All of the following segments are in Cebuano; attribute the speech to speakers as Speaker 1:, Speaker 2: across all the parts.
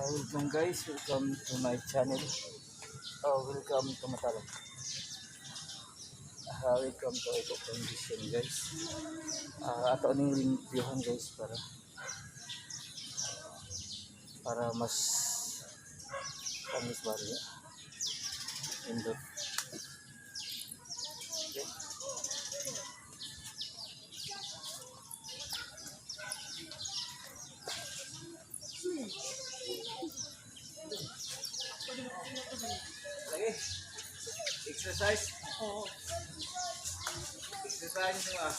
Speaker 1: Welcome guys, welcome to my channel. Welcome to Matalom. Welcome to Eco Condition, guys. Ato ning limpyuhan, guys, para para mas panis ba niya. Indot. Okay. Lagi. Exercise. Exercise mo ah.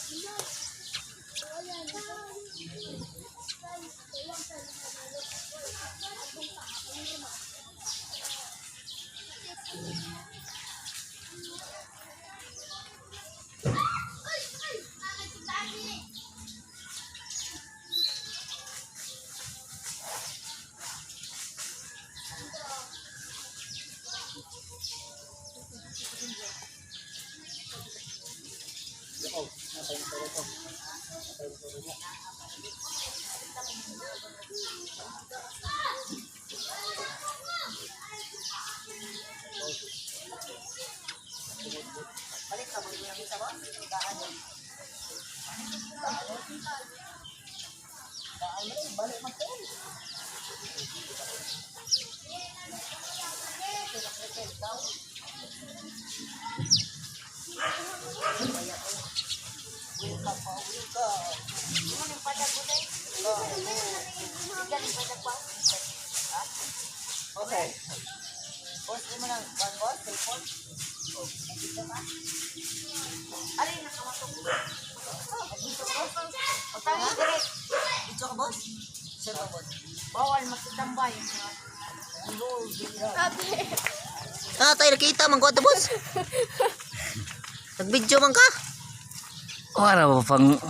Speaker 1: Okay.
Speaker 2: Boss, di mo nang one boss, cellphone? Oh, nandito ka? Alin, nakamatok ko. Nandito ka, boss? Pagtangin direct. Dito ka, boss? Sir ka, boss? Bawal magtitambay.
Speaker 3: Ah, tayo nakita man ko ato, boss. Nag-video man ka.
Speaker 1: Wala ba pang